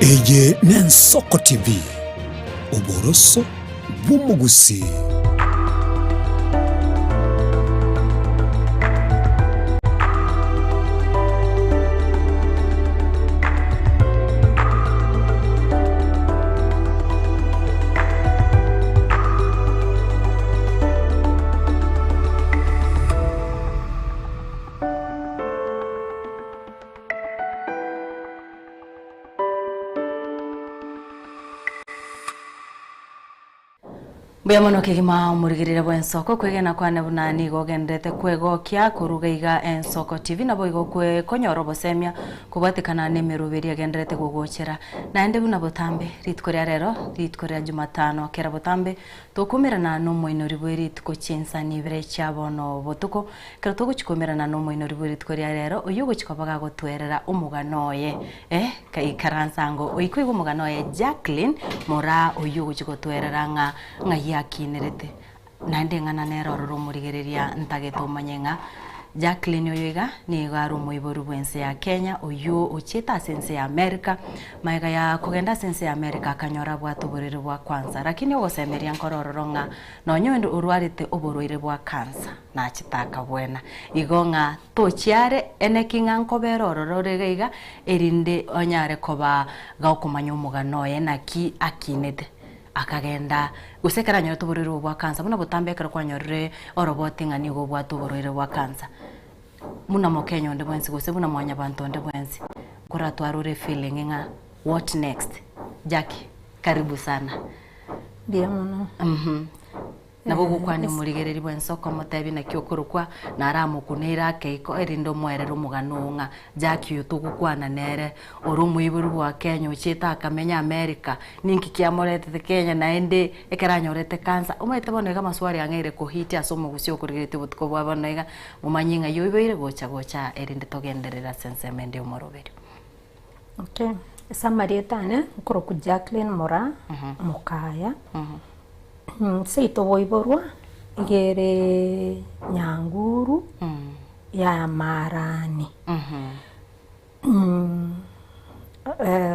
Eye n'Ensoko TV, oboroso bw'omogusii. Mbuya mono kegima omorigereria bw'ensoko kwegena kwane buna nigo ogenderete kwegokia koruga iga Ensoko TV naboigo kwe konyora obosemia kobwatekana nemeroberi egenderete gogochera naende buna botambe rituko ria rero rituko ria jumatano kera botambe tokomerana nomoinori bwe rituko chinsani ibere chia bono botuko Ekero togochia koumerana nomoinori bwe rituko ria rero, oyio ogochia koba gagotwerera omogano oye, eh, ikaransa ango oyio koigwa omogano oye Jacqueline Moraa oyio ogochia gotwerera ng'a ng'ai akinerete. Naende eng'ana nere ororo omorigereria ntagete omanye ng'a Jacqueline oyo iga nigo are omoiboru bw'ense ya Kenya oyio ochiete ase ense ya America, magega ya kogenda ase ense ya America akanyora abwate oborwaire bwa kwansa. Lakini ogosemeria nkore ororo ng'a nonye onde orwarete oborwaire bwa cancer. Nachete akabwena. Igo ng'a tochiare eneki ng'a nkobera ororo ore iga iga, erinde onyare koba gokomanya omogano oye naki akinete. Akagenda, gose ekero anyorete oborwaire obo bwa cancer, buna botambe ekero kwanyorire oroboti ng'a nigo obwate oborwaire bwa cancer, buna mokenya onde bwensi gose buna mwanyabanto onde bwensi, nkoratware ore efeeling ng'a what next? Jackie, karibu sana. Mbuya mono. Nabo ogokwania omorigereria bw'ense okomotebia naki okorokwa, na aramokuneire akeiko, erinde omoerere omogano oo ng'a Jackie oyo togokwana nere, ore omoibori bwa Kenya ochiete akamenya America, ninki kiamoretete Kenya naende ekero anyorete cancer. Omanyete bono iga amaswali ang'eire kohit ase omogusii okorigeretie obotuko bwa bono iga, momanye ng'ai oiboire gocha gocha erinde togenderere ase ensemo ende y'omoroberio. Okay, ase amarieta ane, nkorokwa Jacqueline Moraa, Mokaya. Seito boiborwa iga ere Nyanguru ya Marani.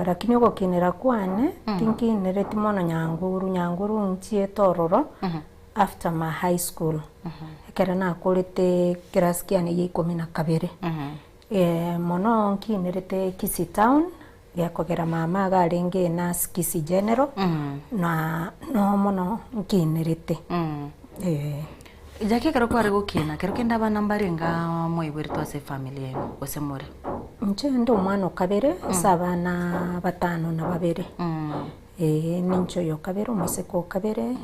Lakini ogokinera kwane tinkinereti mono Nyanguru, Nyanguru nchiete ororo after my high school, ekero nakorete class kiane gia ikomi na kabere. Mono nkinerete Kisii town. Gekogera mama iga arenge enurse Kisii General, na noo mono nkinerete, eh. Jackie ekero kware gokina, kero kende abana mbarenge aa mwaiboretwe ase efamiri yaino gose more? Inche nde omwana o kabere ase abana batano na babere, eh ninche oyo o kabere omoiseke o kabere.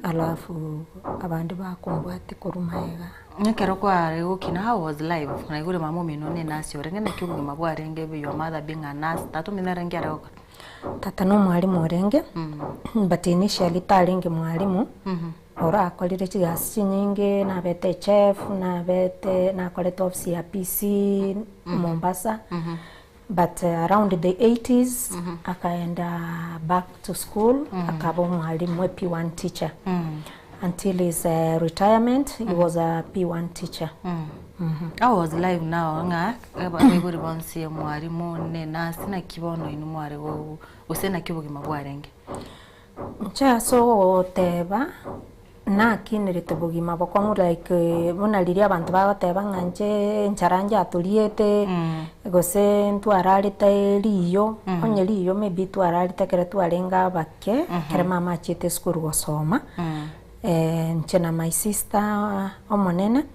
Alafu abande bakombwatia korwa magega. Ekero kware gokina how was life? Naigure mama omino ne nurse orenge naki obogima bwarenge your mother being a nurse tata omino nere nki are gokora? Tata na omwalimu orenge, but initially tarenge mwalimu, oro akorire chigasi chinyinge, nabete echef, nabete nakorete ofisi ya PC Mombasa. But around the eighties akaenda back to school akaba omwalimu a P1 teacher until his retirement he was a P1 teacher. How was life now ng'a abaibori bonsi omwalimu ne nurse naki bono inwe mware gose naki obogima bwarenge? Inche ase ogoteba nakinerete bogima bokong'u like buna riria abanto bagoteba ng'a inche enchara njatoriete, gose ntwararete riyo, onye riyo maybe twararete ekero twarenge abake, ekero mama achiete esukuru gosoma, inche na my sister omonene,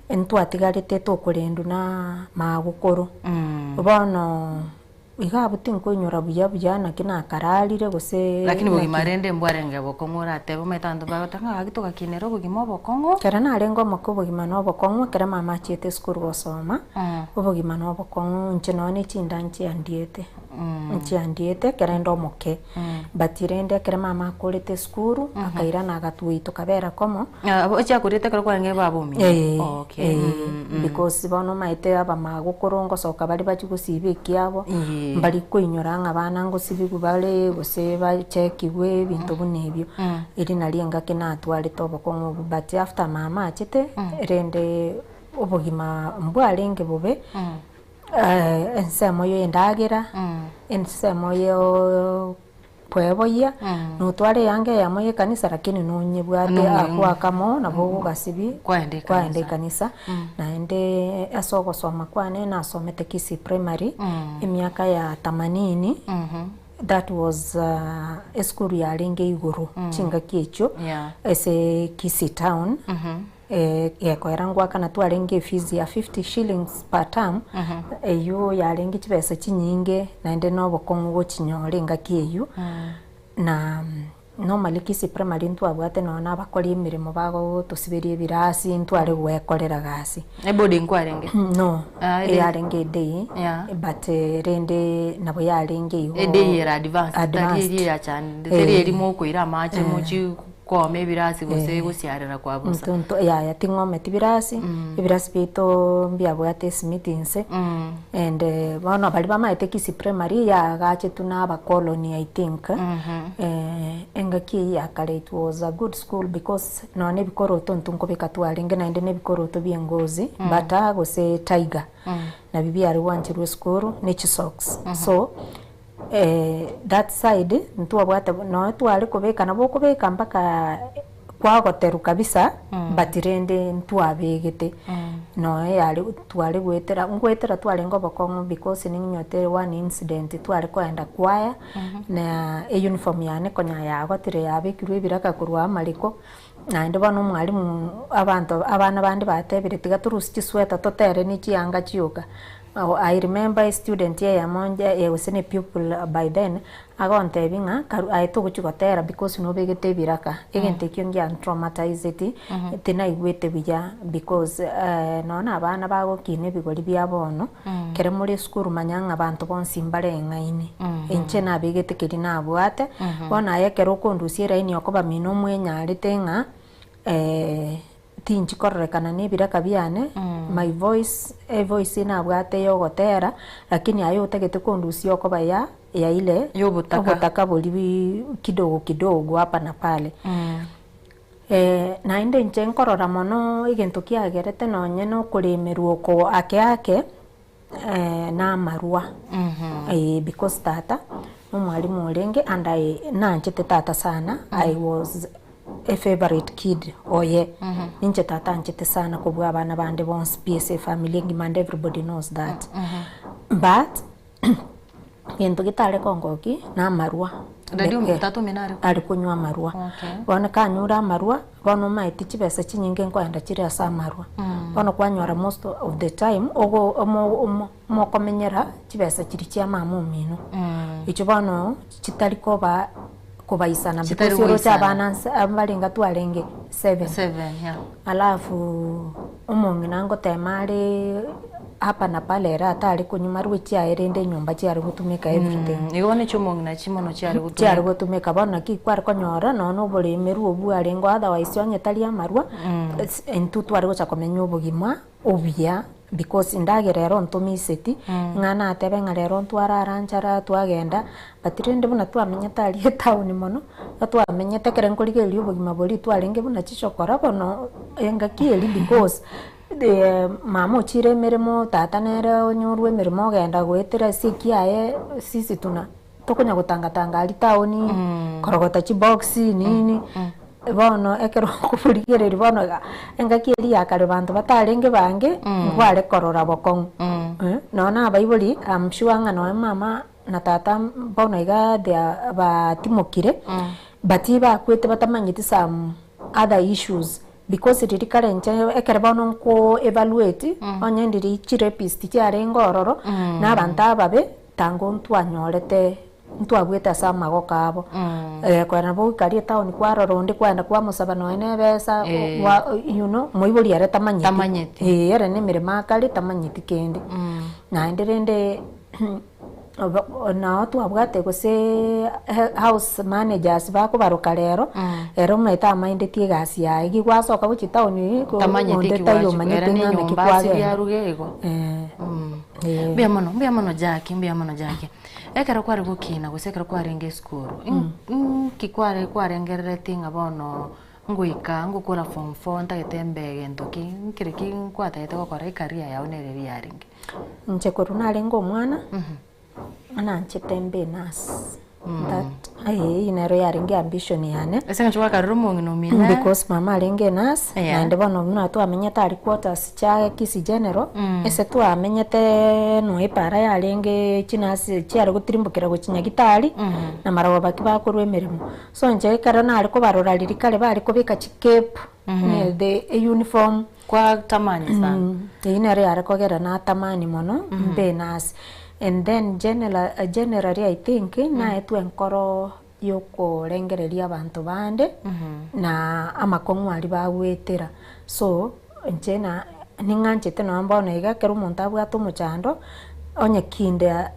ntwatigarete tokorendwa na magokoro. Bono. Iga abwo tinkoinyora buya buya naki nakararire gose Lakini bogima naki. rende mbwarenge bokong'u oratebe omanyete abanto bagoteba ng'a gaki togakinera obogima obokong'u. Ekero narenge omoke obogima na obokong'u ekero mama achiete esukuru gosoma, obogima na obokong'u inche nonye ne chinda nchiandiete, nchiandiete ekero inde omoke. But rende ekero mama akorete esukuru, akairana agatuoyia tokabera komo. Ochiakorete ekero kwarenge baba omino? Eeh, Okay. eeh, because bono omanyete abamagokoro ngosoka bare bachie gosiba ekiabo, mbari koinyora ng'a abana ngosibigwa bare gose bachekigwe ebinto buna ebio. Eri nario engaki natwarete obokong'u obwo but after mama achete, rende obogima mbwarenge bobe. Ensemo ya endagera, ensemo ya kweboyia, notware eyanga eyemo ya ekanisa lakini nonyebwate akwo akamo nabo ogogasibia Kwaenda ekanisa. kwaenda ekanisa. Naende ase ogosoma kwane nasomete Kisii Primary emiaka ya themanini, that was esukuru yarenge igoro chingaki echio ase Kisii town. Gekoera ngoakana twarenge efees ya 50 shillings per term, eywo yarenge chibesa chinyinge naende na obokong'u gochinyora engaki eywo. Na normally Kisii Primary ntwabwate nonya na abakori emeremo bagotosiberia ebirasi ntware gwekorera gasi. Eboarding kwarenge? No, Ah, ede- eyarenge eday Yeah. but rende nabo yarenge igo Eday ere advanced, tari advanced. eria eyachandete, teri eria mokoira amache mochie Kooma ebirasi gose gosiarera kwa bosa. Intwe nto yaya ting'ometi birasi, ebirasi biaito mbiabwate esimiti inse, and bono baria bamaete Kisii Primary yaagachetwe na abakoloni I think, engaki eyio ya kare it was a good school because nonya na ebikoroto intwe nkobeka twarenge naende na ebikoroto bia engozi, bata gose tiger, nabio biare gwancherwa esukuru ne chisocks so. That side ntwabwate nonya tware kobeka nabo okobeka mpaka kwagoterwa kabisa but rende ntwabegete nonya yare tware goetera ngoetera twarenge obokong'u because ninyote one incident tware koenda kwaya na euniform yane konya yagotire yabekirwe ebiraka korwa amareko naende bono omwalimu abanto abana bande batebire tiga torusie chisweta totere ne chianga chioka. I remember a student eyemo nje gose ne pupil by then, agontebia ng'a karu aye togochia gotera because nobegete ebiraka, egento ekio ngiantraumatizeti, tinaigwete buya because nonya na abana bagokina ebigori bia bono, ekero more esukuru manya ng'a abanto bonsi mbare eng'aini, inche nabegete keria nabwate, bono aye ekero okondusia eraini okoba mino omwenyarete ng'a. Tinchi kororekana nebiraka biane, my voice, evoice nabwate yogotera, lakini aye otagete kondusia okoba ya ya ile Yobotaka. obotaka boria kidogo kidogo hapa na pale. Naende inche nkorora mono egento kiagerete nonye na okoremerwa oko ake ake. Na amarwa eh because tata nomwalimu orenge and I nanchete tata sana I was a favourite kid oye ninche tata anchete sana kobua abana bande bonsi pi ase efamily engima and everybody knows that but Gento getare kongoki na amarwa. Daddy Eh, tata omino are are konywa amarwa. Okay. Bono kanyure amarwa, bono omaeti chibesa chinyinge nkoenda chire ase amarwa. Bono kwanyora most of the time, ogo omo omo mokomenyera chibesa chiria chia mama omino. Echio bono chitari koba kobaisana Chitari because oroche goisana. abana nse mbarenga twarenge seven. Seven, yeah. Alafu omong'ina ngotema are hapa na pale ere atare konywa marwa chiaye rende enyomba chiare gotumeka everything. Igo bono echio omong'ina chimono chiare gotumeka. Chiare gotumeka bono naki kware konyora nonya na oboremerwa obwo bwarenge otherwise onye tari amarwa, intwe tware gocha komenya obogima obuya because endagera ero ntomiseti, ng'a natebe ng'a rero ntwarara nchara twagenda, but rende buna twamenyete aria etown mono, igo twamenyete ekere nkorigereria obogima boria twarenge buna chishokora bono engaki eria because mama ochire emeremo, tata nere onyorwe emeremo ogenda goetera ase ekiaye sisi tuna tokonya gotanga tanga aria town, korogota chibox nini, bono ekero okoborigereria bono iga, engaki eria ya kare banto batarenge bange, nkware korora bokong'u, nonya na abaibori am sure ng'a nonya mama na tata bono iga they are batimokire, but bakwete batamanyeti some other issues. Because riria kare inche ekero bono nko evaluate, onye ndiri chirapist chiarenge ororo, na abanto ababe, tango ntwanyorete ntwabuete ase amagoko abo. Korende nabo goika aria etown kwarora onde kwaenda kwamosaba nonya na ebesa, gwa you know, moibori ere tamanyeti. Tamanyeti. Eeh ere na emeremo akare tamanyeti kende. Naende rende Nao twabwate gose house managers bakobaroka rero, ere omanyete amaindetie egasi yaye, ki gwasoka gochia town Tamanyeti onde eki taiyo gwachi omanyete ere ng'a naki nenyomba ase kwagenda. biaruga igo. Eh, eh. Mbuya mono, mbuya mono Jackie, mbuya mono Jackie. Ekero kware gokina gose ekero kwarenge esukuru, inki kware kwarengereretie ng'a bono. Ngoika ngokora form four ntagete mbe egento ki, nkere ki nkwatagete gokora ecareer yao nere riria yarenge? Inche korwa narenge omwana, nanchete mbe enurse, that eyio nero yarenge ambition yane. Ase eng'encho gwakarire omong'ina omino. Because mama arenge enurse, Yeah. naende bono buna twamenyete aria quarters chia Kisii General, ase twamenyete noe epara yarenge chinurse chiare gotirimbokera gochia Nyagitari, na marogoba ki bakorwa emeremo. So inche ekero nare kobarora riria kare bare kobeka chicape, ne the euniform. Kwatamani sana. Eyio nero yare kogera natamani mono mbe enurse. And then general generally I think naetwe enkoro yokorengereria abanto bande na amakong'u aria bagwetera. So inche na ning'anchete nonya bono iga ekero omonto abwate omochando, onye kinde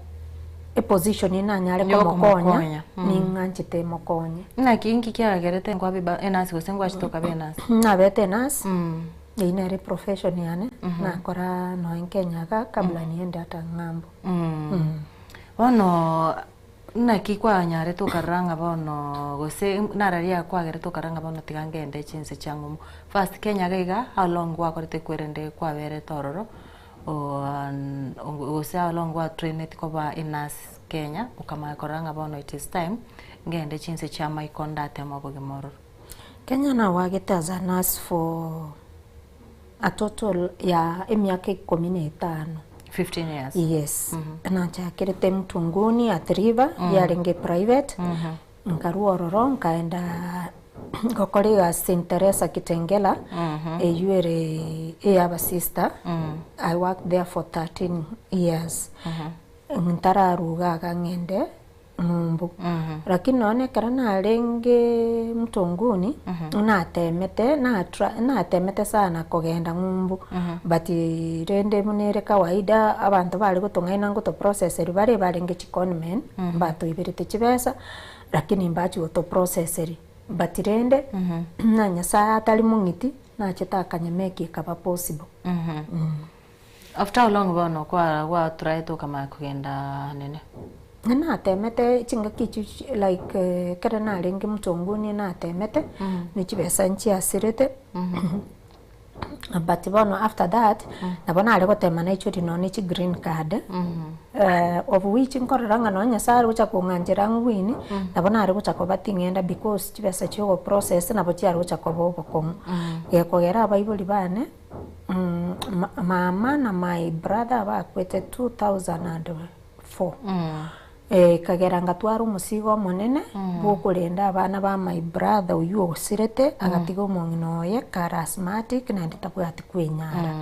eposition nanyare komokonya, Yokomokonya, ning'anchete mokonye. Naki inki kiagerete nkwabe ba enurse gose ngwachete okaba enurse? Nabete enurse, eyio nere eprofession yane, nakora nonya Kenya igaa kabla niende ata ng'ambo. Bono naki kwanyarete okarora ng'a bono gose nararia kwagerete okarora ng'a bono tiga ngende chinse chia ng'umbu. First Kenya iga iga how long gwakorete kwerende kwaberete ororo gose how long gwatraineti koba enurse Kenya okamanya korora ng'a bono it is time ngende chinse chia maiko ndateme obogima ororo. Kenya nawagete as a nurse for a total ya emiaka ikomi na etano. 15 years. Yes. Nachakerete Mtunguni Athi River, yarenge private, nkarwa ororo nkaenda gokora egasi St Teresa Kitengela, eywo ere eya abasista, I worked there for 13 years. Ntararuga iga ng'ende ng'umbu. Lakini nonye ekero narenge mtunguni, natemete na try natemete sana kogenda ng'umbu, but rende buna ere kawaida abanto bare gotong'aina ngotoprocesseria bare barenge chiconmen, mbatoiberete chibesa, lakini mbachia gotoprocesseria. But rende, na Nyasaye atari mong'iti, nachete akanyameki ekaba possible. After how long bono kwa gwatraete okamanya kogenda nene? Natemete chingaki echio like ekero narenge mtunguni natemete, ne chibesa nchiasirete, but bono after that, nabo nare gotema naichoria nonye ne chigreen card, of which nkorora ng'a nonye Nyasaye are gocha kong'anchera ngwini, nabo nare gocha koba ting'enda because chibesa chia ogoprocess nabo chiare gocha koba obokong'u. Gekogera abaibori bane. Mama na my brother bakwete 2004 ekagera ngatwara omosigo omonene bwokorenda abana ba my brother oywo osirete agatiga omong'ina oye kare asthmatic naende tabwati kwenyara.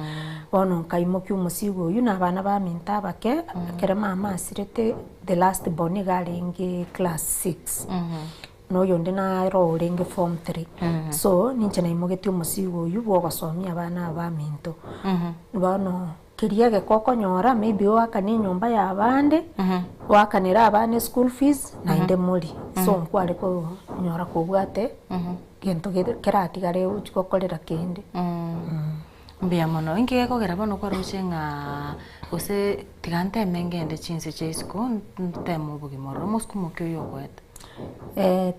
Bono nkaimokia omosigo oywo na abana baminto abake ekero mama asirete the last born iga arenge class six. Na oyonde naro orenge form three. So, ninche naimogetie omosigo oywo bwa ogosomia abana aba baminto. Bono keria egeka okonyora maybe oakane enyomba ya abande, oakanere abana eschool fees, naende morie. So nkware konyora kobwate gento keratigare ochi gokorera kende. Mbuya mono. Inki gekogera bono kwaroche ng'a gose tiga nteme ngende chinse chia isiko nteme obogima ororo, omosukumo ki oywo ogoeta?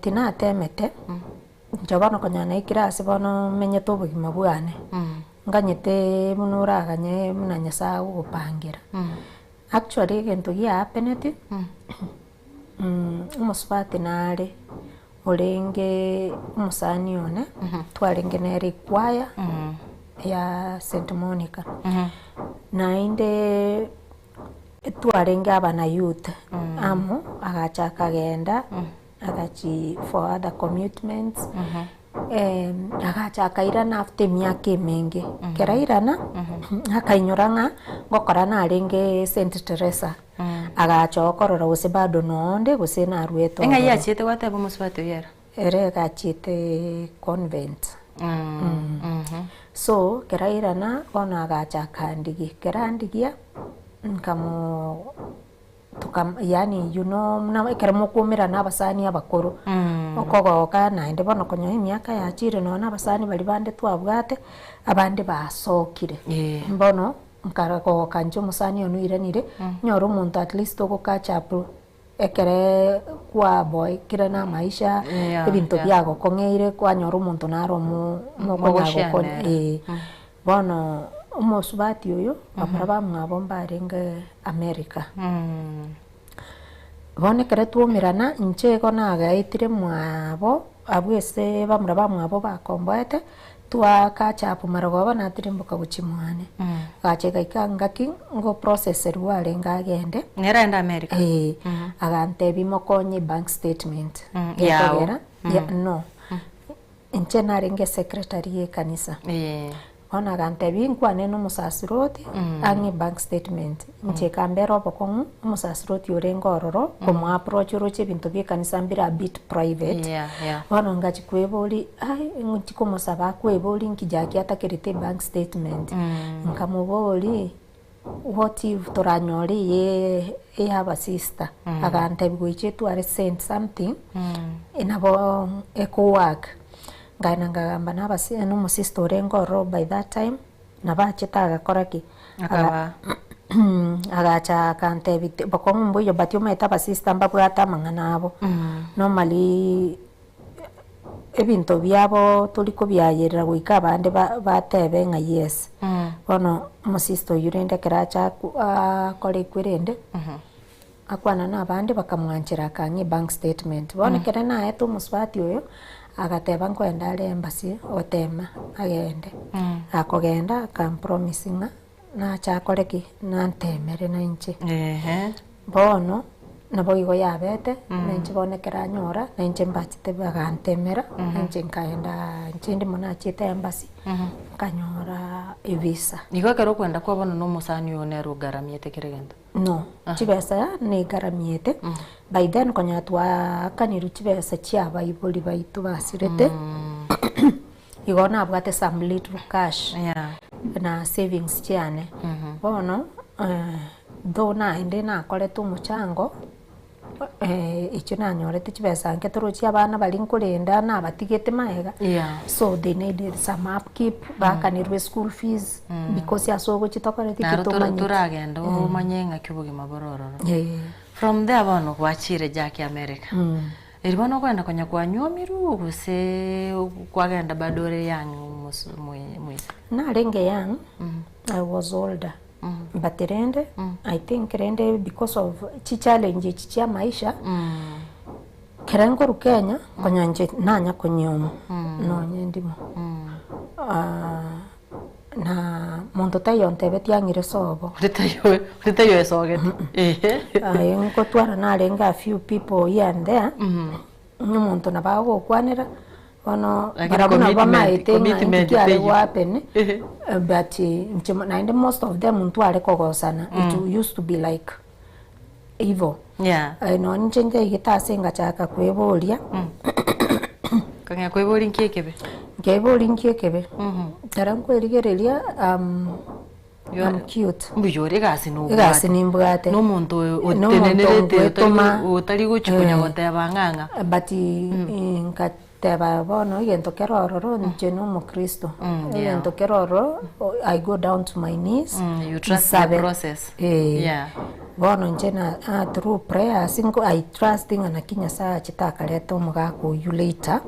Tinatemete, inche bono konya naikire ase bono menyete obogima bwane, nganyete buna oraganye buna Nyasaye agogopangera. Actually egento giahapeneti, omosubati nare orenge omosani one, twarenge nere ekwaya ya St Monica, naende twarenge abana youth amo, agacha akagenda agachi for other commitments, agacha akairana after emiaka emenge. Ekero airana, akainyora ng'a ngokora narenge St Teresa, agacha okorora gose bado nonde gose naruete Eng'ai ororo. achiete gwateba omosubati oyio ere? Ere agachiete convent. So, ekero airana, bono agacha akandigia, ekero andigia, nkamo tokam yaani you know buna ekero mokoumerana abasani abakoro, okogoka naende bono konya emiaka yachire nonya na abasani baria bande twabwate, abande basokire. Bono, nkaragoka inche omosani one oiranire, nyore omonto at least ogo catch up. Ekere. kwaboekire na amaisha, Yeah, ebinto yeah. biagokong'eire kwanyora omonto naro omo mokonya Mogoshare gokonya nere. eh. Bono omosubati oyo, bamura bamwabo mbarenge America. Bono ekero twaumerana, inche igo nagaetire mwabo, abwo ase bamura bamwabo bakomboete, twa catch up marogoba natirimboka gochia mwane. Agacha egaika ngaki ngoprocesserwa arenge agende. Nere aende America? Eeh, agantebia mokonye bank statement. Yao. Gekogera, ya no, inche narenge secretary ye ekanisa. Eeh. Bono agantebia inkwane na omosasiroti ang'e bank statement, inche ekambera obokong'u, omosasiroti orenge ororo komo approach oroche ebinto bia ekanisa mbire a bit private, Yeah, yeah. bono ngachia kweboria ai ngochia komosaba akweborie nki Jackie atakerete ebank statement, nkamoboria what if toranyore eye eya abasista, agantebia goicha etware send something, nabo ekowork. Nkaenda nkagamba na abasi na omosista orenge ororo by that time, nabo achete agakora ki? Akaba. Agacha akantebia ti bokong'u mboiyo but omanyete abasista mbabwate amang'ana abo, normally ebinto biabo tori kobiayerera goika abande ba batebe ng'a yes. Bono omosista oyio rende ekero acha aku akora ekwe rende. Akwana nabande bakamwanchera akang'a ebank statement. Bono ekero naete omosubati oyo, agateba nkoenda are embassy gotema agende. Akogenda akampromise ng'a nache akore ki? Nantemere nainche. Ehe. Bono, nabo igo yabete, nainche bono ekero anyora, nainche mbachete bagantemera, nainche nkaenda inche ndimo nachiete embassy, nkanyora evisa. Igo ekero okwenda kwa bono na omosani oyo nere ogaramiete kera egento? No, chibesa nigaramiete, by then konya twaakanirwe chibesa chia abaibori baito basirete, igo nabwate some little cash Yeah. na savings chiane. Bono though naende nakorete omochango. Echio nanyorete chibesa nke torochie abana baria nkorenda nabatigete magega, Yeah. so they needed some upkeep, baakanirwe school fees, because ase ogochia tokoreti ki Naro tora- tomanyeti. toragenda omanye ng'aki obogima bore ororo. Eh. From there bono gwachire Jackie America. Eri bono okogenda konya kwanywomirwe gose kwagenda bado ore young mos- moi- moisa? Narenge young, I was older. But rende I think rende because of chichallenge echi chia maisha kere nkorwa Kenya konya inche nanya konyioma nonye ndimo na monto taiyo ontebetie ang'ire sobo. Onde taiyo onde taiyo oesogeti ehe. Aye nkotwara narenge a few people here and there Onye omonto nabo agogokwanera, bono Lakini barabwo nabo commitment- bamaete ng'a commitment inki kiare teiyo. gohappen, but inche mo- naende most of them ntware kogosana, it used to be like igo. Yeah. Nonye inche nchaigete ase ngachaka kweboria, Kang'ea koiboria nki ekebe? nkeboria nki ekebe, ekero nkwerigereria. I'm cute. Mbuya ore egasi nobwate. Egasi nimbwate. Na omonto oyo Nomonto otenenerete ogwetoma. otari gochi konya Eh. goteba ng'a ng'a. But nkateba bono egento kere ororo inche na omokristo. Yeah. Egento kere ororo I go down to my knees. Mm, you trust the nsabe. process. Eh. Yeah. Bono inche na ah, through prayers nko I trust ng'a naki Nyasaye achete akareta omogaka oyio later.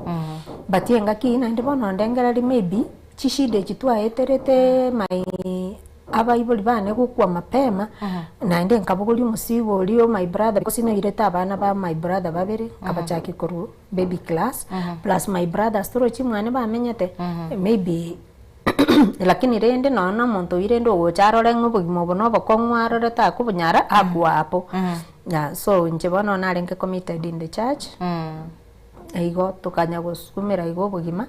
But engaki eyio naende bono ndengereri maybe. Chishida echi twaeterete my abaibori bane gokwa mapema, naende nkabogoria omosigo oria o my brother because nairete abana ba my brother babere, nkabachakia korwa baby class, plus my brothers torochi mwane bamenyete, maybe lakini rende nonya na omonto oyio rende ogocha arore ng'a obogima obo na obokong'u arore takobonyara, akwa abwo. Yeah, so inche bono narenge committed in the church, igo tokanya gosukumera igo obogima.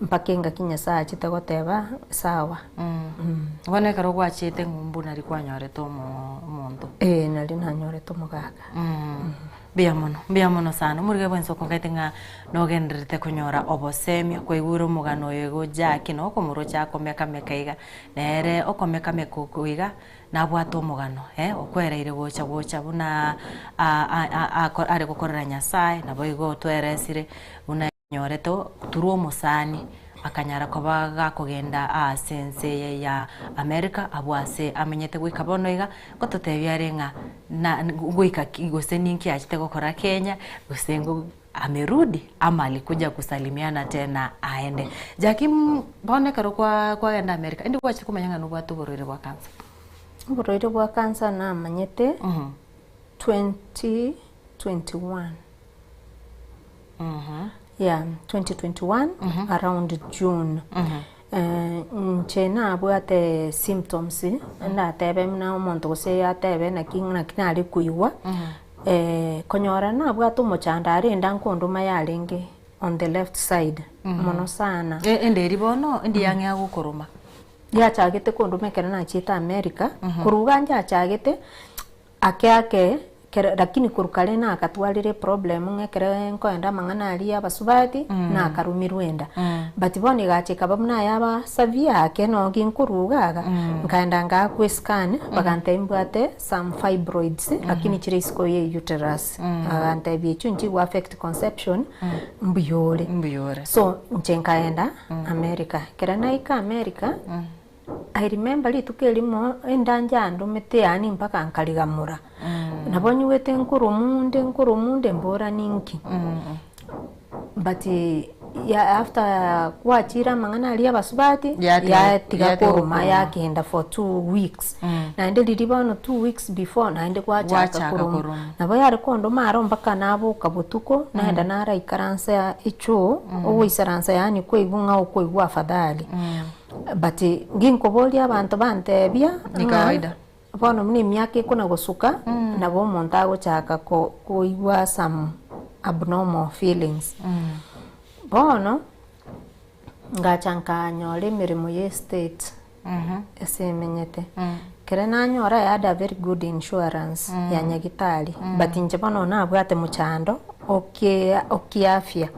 Mpaka engaki Nyasae achete goteba, Sawa. Bono ekero gwachete ng'umbu nari kwanyorete omo omonto. Ee, nari nanyorete omogaka. Mbuya mono, mbuya mono sana. Omorwire bwensi okongaete ng'a nogendererete konyora obosemia, kwaigure omogano oyo igo Jackie na okomorocha akomeka-meka iga, nere okomeka-meka oko iga, nabwate omogano eh, okwereire gocha gocha buna are gokorera Nyasae, naboigo otweresire buna. Nyorete turwe omosani. akanyara koba gakogenda aase ense eye ya America abwo ase amenyete goika bono iga, ngototebia are ng'a na goika ki gose ninki achete gokora Kenya, gose ngo amerudi ama alikuja kusalimiana tena aende. Jackie bono ekero kwa kwagenda America, indi gwachete komanya ng'a nobwate oborwaire bwa cancer? Oborwaire bwa cancer namanyete 2021. Yeah, 2021 around June. Inche nabwate symptoms ndatebe buna omonto gose atebe naki naki nare koigwa, konyora nabwate omochando are enda nkondoma yarenge on the left side mono sana. Enda eria bono endi yang'ea gokoroma? Yachagete kondoma ekero nachiete America, korwa iga nchachagete Ake ake, kere lakini korwa kare nakatwarire eproblem ng'a ekere nkoenda amang'ana aria ya abasubati, nakarumirwe enda. But bono egacha ekaba buna ayaba severe ake noo ginkorwa iga iga, nkaenda ngaakwa escan, bagantebia mbwate some fibroids lakini chire isiko ya uterus. Bagantebia echio nchigo affect conception, mbuya ore. Mbuya ore. So, inche nkaenda America. Ekero naika America. I remember rituko erimo endancha yandomete yaani mpaka nkarigamora. Nabo nyigwete nkorwa onde nkorwa onde mbora ninki. But ya after gwachire amang'ana aria abasubati, Yatiga yatiga yatiga koroma koroma. yakenda for 2 weeks. Naende riria bono 2 weeks before naende gwachaka Gwachaka koroma. koroma. Nabo yare kondoma aro mpaka naboka botuko, naenda naraikaransa echoo, ogoisaransa yaani kwaigwa ng'a okoigwa afadhali. But nginkoboria abanto bantebia Ni ng'a kawaida. bono buna emiaka ekona gosuka, nabo omonto agochaka ko koigwa some abnormal feelings. Bono, ngacha nkanyora emeremo ya estate ase emenyete. Ekero nanyora I had a very good insurance ya nyagitari, but inche bono nabwate mochando okie okiafya,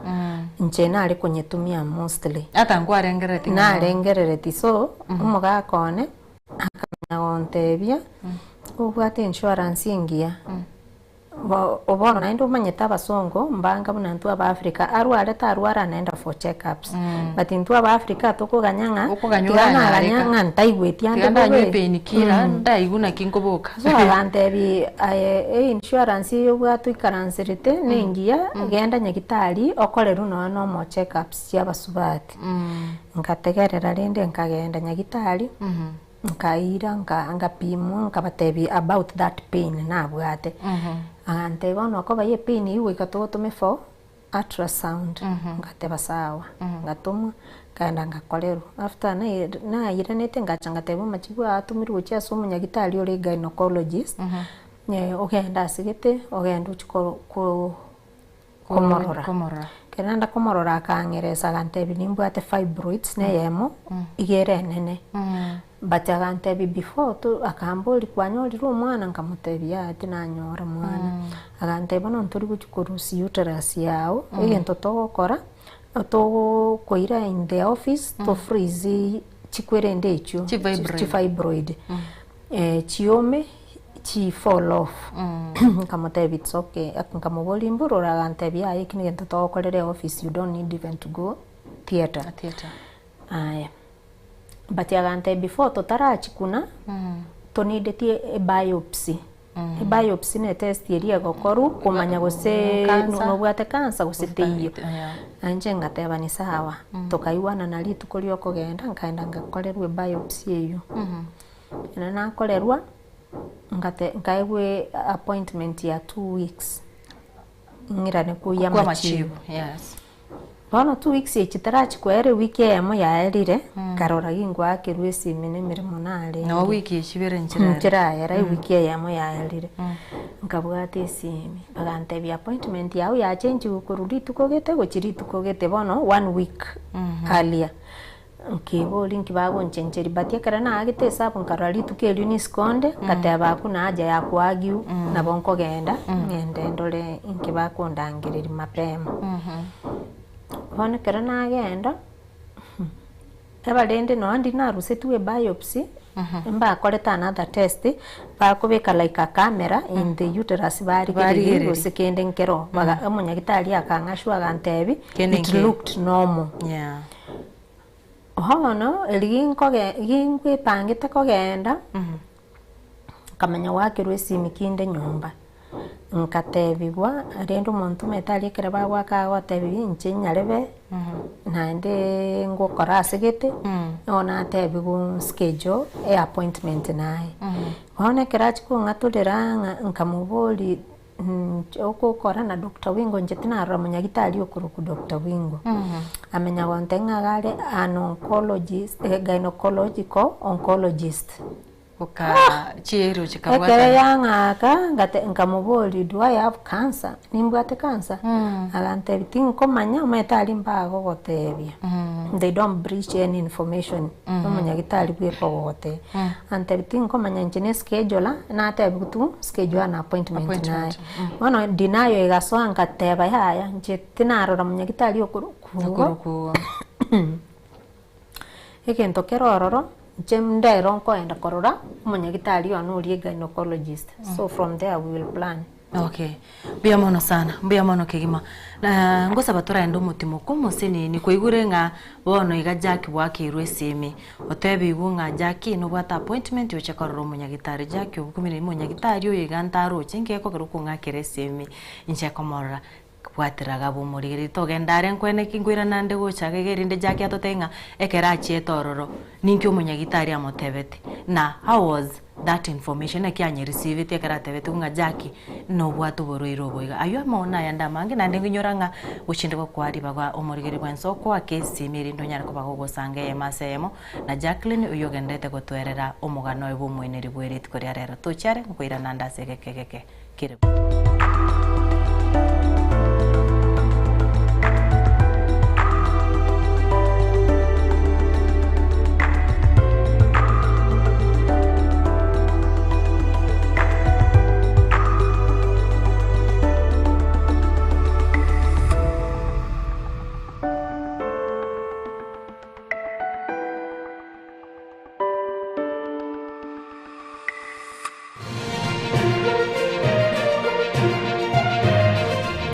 inche nare konyetumia mostly. Ata nkwarengerereti ng'a Narengerereti so, omogaka one, akamanya gontebia, obwate insurance engiya, bo bono naende omanyete abasongo mbanga buna intwe aba Africa, arwarete arware anaenda for check ups, but intwe aba Africa tokoganya ng'a, Okoganya tiga naganya oranyareka. ng'a ntaigweti ande Tiga ndanywa bobe. epainkiller, ndaigwa naki nkoboka. So agantebia aye einsurance eye obwate oikaranserete nengiya, genda nyagitari okorerwe nonya na omo check ups chia abasubati. Nkategerera rende nkagenda nyagitari, nkaira nka nkapimwa nkabatebia about that pain nabwate. Agantebia bono okoba ya epain eywo goika togotome for ultrasound, ngateba sawa, ngatomwa, nkaenda ngakorerwa. After nai nairanete ngacha ngateba amachibu aya atomirwe gochia ase omonyagitari ore gynecologist, ogende ase gete, ogende ochie ko ko komorora. Komorora. Ekero naenda komorora akang'eresa agantebia nimbwate fibroids na eyemo, iga ere enene. But agantebia before to akamboria kwanyorire omwana nkamotebia yaya tinanyora mwana. Agantebia bono ntori gochia korusia uterus yago, egento togokora, togokoira in the office to freeze chikwerende echio Chifibroid. chifibroid chiome chi fall off. Nkamotebia it's okay, nkamoboria mbororo agantebia yaya eki negento togokorera eoffice you don't need even to go theatre. Theatre. Aya, but agantebia before totarachikuna, toneedetie ebiopsy. Ebiopsy ne etest eria egokorwa komanya gose Cancer. nobwate cancer gose teiyo. Yeah. Na inche ngateba ni sawa, tokaigwanana rituko ria okogenda, nkaenda ngakorerwa ebiopsy eywo. Ekero nakorerwa, ngate nkaegwa appointment ya 2 weeks, ng'irane koyia Kwa amachibu. machibu. Yes. Bono 2 weeks echi tarachi koera ewiki eyemo yaerire, nkarora gingoakerwa esimi na emeremo narenge. No wiki echibere nchirere. Nchirayera ewiki eyemo yaerire, nkabwata esimi, bagantebia appointment yago yachenjiwe korwa rituko gete gochia rituko gete bono one week earlier. Nkeboria nki bagonchencheria but ekero naagete esabu nkarora rituko erio nisikonde, ngateba hakuna haja ya kuargue, nabo nkogenda, ng'ende ndore inki bakondangereria mapema. Bono ekero nagenda, eba rende nonya ndiri narusetiwe ebiopsy, mbakorete another test, bakobeka like a camera in the uterus barigereria Barigereria. gose kende nkero, baga omonyagitari akang'ashwa agantebia, Kende it nke. looked normal. Yeah. Bono erio ginkoge ginkwepangete kogenda, nkamanya goakerwa esimi kinde nyomba, nkatebiwa rende omonto omanyete aria ekero bagoaka agotebiwa inche nyarebe, naende ngokora ase gete, nigo natebiwa schedule e appointment naye. Bono ekero achia kong'atorera ng'a nkamoboria Inche ogokora na Doctor Wingo inche tinarora monyagitari okorokwa Doctor Wingo. Amenya gontebia ng'a iga are an oncologist, gynecological oncologist. Oka chiero Ekero chikabwatana. yang'aka ngate nkamoboria do I have cancer, nimbwate cancer? Agantebia tinkomanya omanyete aria mbagogotebia, they don't breach any information, omonyagitari bweka ogogotebia. Antebia tinkomanya inche ne schedule natebiwa tu schedule an appointment naye. Bono denial egasoa ngateba yaya inche tinarora monyagitari okorokwa igo. Okorokwa igo. Egento kere ororo inche ndero nkoenda korora omonyagitari one oria gynecologist so from there we will plan. Okay, mbuya mono sana, mbuya mono kegima. Na ngosaba toraende omotimo komoseneni kwaigure ng'a bono iga Jack bwakeirwe esimi, otebigwe ng'a Jackie nobwate appointment oche korora omonyagitari. Jackie obukumire omonyagitari oyo iga ntaroche nki gekogera okong'akera esimi inche komorora. Bwatera iga bomorigereria togenda are nkwene ki nkoirana nde gocha iga iga erinde Jackie atotebie ng'a ekero achiete ororo ninki omonyagitari amotebete na how was that information naki anyerisiveti ekero atebetigwe ng'a Jackie nobwate oborwaire obo iga. Aywo amaono ayande amange naende nkinyora ng'a gochia gokoa ribaga omorigereria bwensi okoake esimi erinde onyare koba gogosanga eyemo ase eyemo na Jacqueline oywo ogendererete gotwerera omogano oye bw'omoeneri bwe rituko ria rero. Tochia are nkoirana nde ase egeka egeke kere.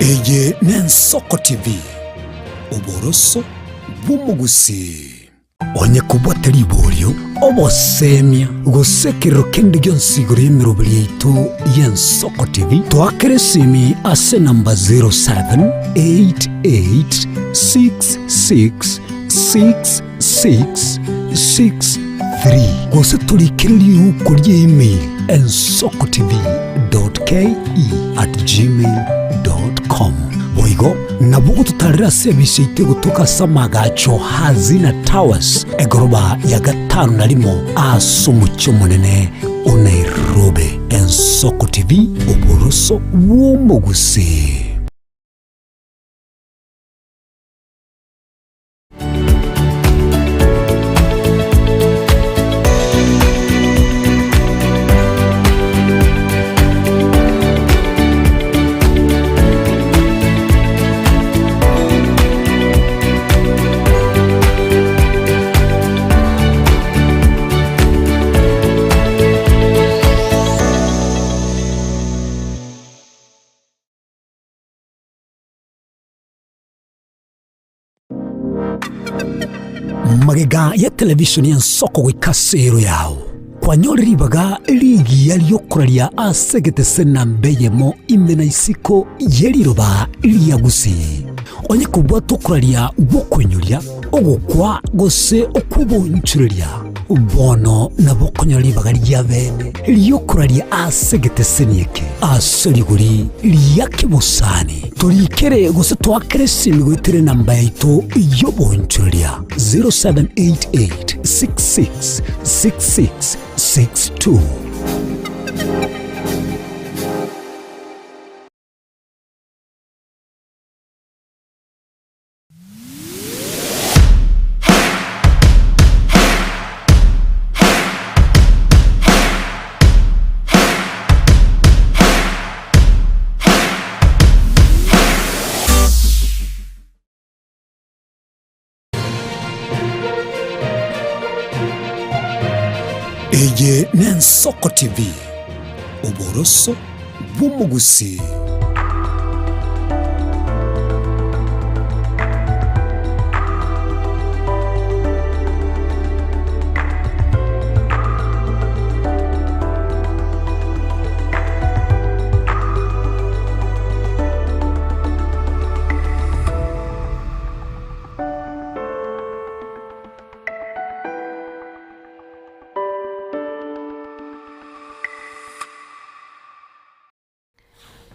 Eye n'Ensoko TV, oboroso bw'omogusii. Onye kobwate riborio, obosemia, gose ekerero kende gionsi igoro y'emeroberi yaito y'Ensoko TV, toakere esimi ase enamba 0788666663 gose torikere riuko ria email ensokotv.ke@gmail.com. Boigo nabo ogototarera ase ebisi yaito egotoka ase amagacho Hazina Towers egoroba ya gatano na rimo ase omochie omonene o Nairobi. Ensoko TV, oboroso bw'omogusii. Magega ya televisheni y'ensoko goika ase ero yao, kwanyorire ribaga rigiya ri'okoraria ase egetese namba eyemo ime na isiko ye riroba ria Gusii. Onye kobwate okoraria gw'okoinyoria, ogokwa gose okw'obonchoreria, bono nabo okonyora ribaga ria bene ri'okoraria ase egeteseni eke ase rigori ria kebosani. Torikere gose toakere esimi goetera enamba yaito y'obonchoreria 0788 66 66 62. Eye n'Ensoko TV, oboroso bw'omogusii.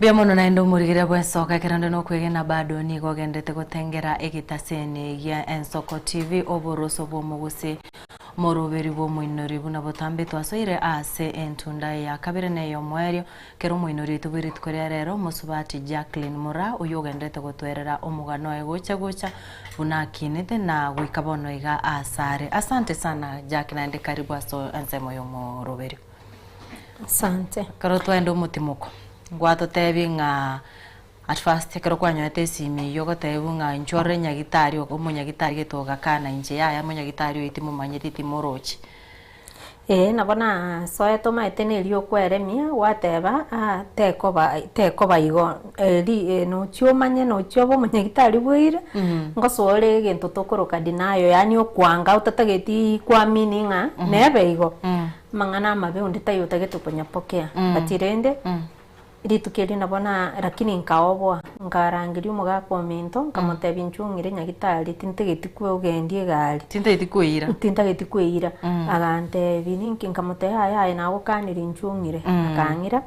Mbuya mono naende omorigereria bw'ensoko ekero onde nokwegena bado nigo ogenderete gotengera egetaseni gia Ensoko TV oboroso bw'omogusii moroberi bw'omoinori buna botambe twasoire ase entunda ya kabere na ey'omoerio kero omoinori oito bwe rituko ria rero mosubati Jacqueline Moraa oyio ogenderete gotwerera omogano oye gocha gocha buna akinete na goika bono iga asare. Asante sana Jack naende karibu ase ensemo y'omoroberio. Asante. Ekero twaenda omotimoko, ngwatotebie ng'a at first ekero kwanyorete esimi eyio ogotebiwa ng'a inchuo orore nyagitari omonyagitari gete ogakana inche yaya monyagitari oyio timomanyeti timorochi. Ee nabo nasoete omanyete na erio okweremia gwateba ah tekoba tekoba igo eri nochia omanye nochia obe omonyagitari bwaire, ngosoa ore egento tokoroka denial yaani okwanga otatageti kuamini ng'a nebe igo. Amang'ana amabe onde taiyo otagete konyapokea, but rende rituko erio nabo na lakini nkaoboa, nkarangeria omogaka ominto nkamotebia inchuo ong'ire nyagitari tintageti kogendia egari. Tintageti koeira. Tintageti koeira, agantebia ninki nkamotebia yaya aye nagokanire inchuo ong'ire, akang'ira,